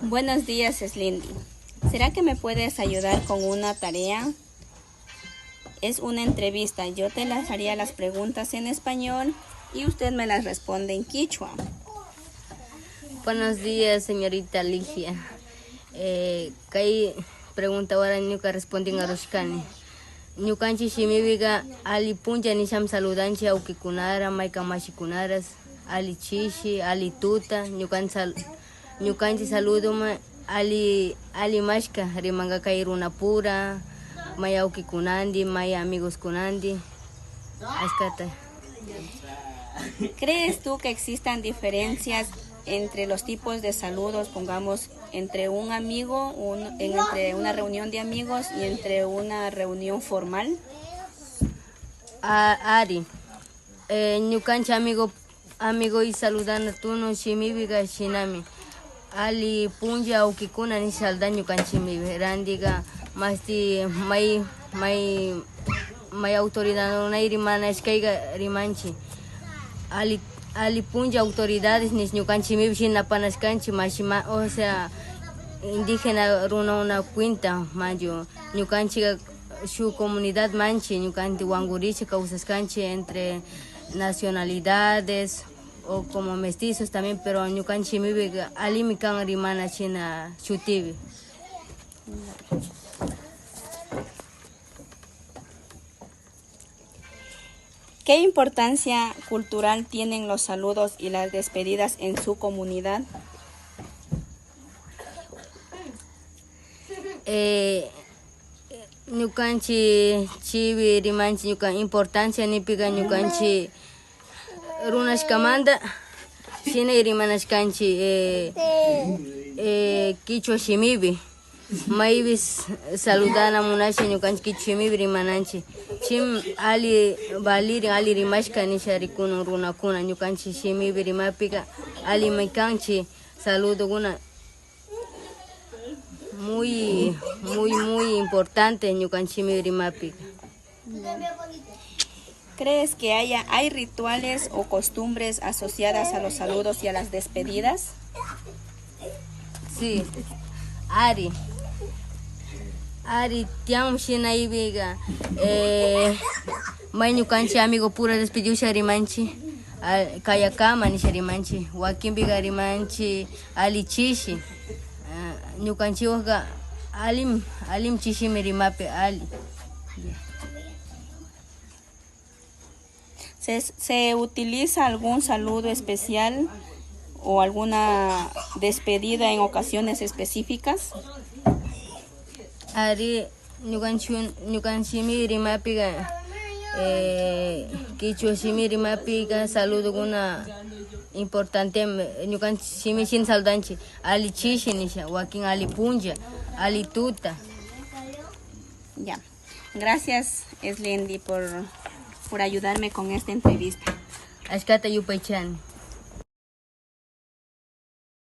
Buenos días, Slindy. ¿Será que me puedes ayudar con una tarea? Es una entrevista. Yo te las haría las preguntas en español y usted me las responde en quichua. Buenos días, señorita Ligia. Kay pregunta ñuka respondin arushkani. Ñukanchik shimipiqa ali punlla nisham saludanchik awkikunara, maykan mashikunaras, ali chishi, ali tuta, ñukanchik saludoma ali ali mashka rimanka kay runapura, may awkikunanti, may amigoskunanti, ashkata. ¿Crees tú que existan diferencias entre los tipos de saludos, pongamos, entre un amigo, entre una reunión de amigos y entre una reunión formal? Ari, ñukanchik amigo, amigo y saludana tuno shimipiqa shinami. Ali punlla awkikuna nish saludan ñukanchikmi randiga masti may may may autoridad rimanashkayga rimanchik. Ali ali punlla autoridades nish ñukanchikmi shina panashkanchik mashi o sea indígena runakuna cuenta manchu ñukanchik shuk comunidad manchi ñukanchik wankurichik kawsashkanchik entre nacionalidades o como mestizos también, pero ñukanchikmi alimi kan rimana shina shutipi. ¿Qué importancia cultural tienen los saludos y las despedidas en su comunidad? Ñukanchik chiwi rimanchik ñuka importancia nipika ñukanchik runashkamanta shina rimanashkanchik kichwa shimipi maypi saludana munasha ñukanchik kichwa shimipi rimananchik chim ali valirin ali rimashka nisha rikun runakuna ñukanchik shimipi rimapika allimi kanchik saludokuna muy muy muy importante ñukanchik shimipi rimapika. ¿Crees que hay rituales o costumbres asociadas a los saludos y a las despedidas? Sí, ari. Ari, tiam shinaypiqa may ñukanchik amigo pura despedisha rimanchik kayakama nisha rimanchik wakinpiqa rimanchik ali chishi ñukanchikwanka alim alim chishimi rimapi ali. ¿Se utiliza algún saludo especial o alguna despedida en ocasiones específicas? Ari, ñukanchik rimapiqa kichwa shimi rimapiqa saludokuna importante ñukanchik shimi shina saludanchik ali chishi nisha wakin ali punlla ali tuta. Ya. Gracias, Eslendi, por ayudarme con esta entrevista. Ashkata yupaychani.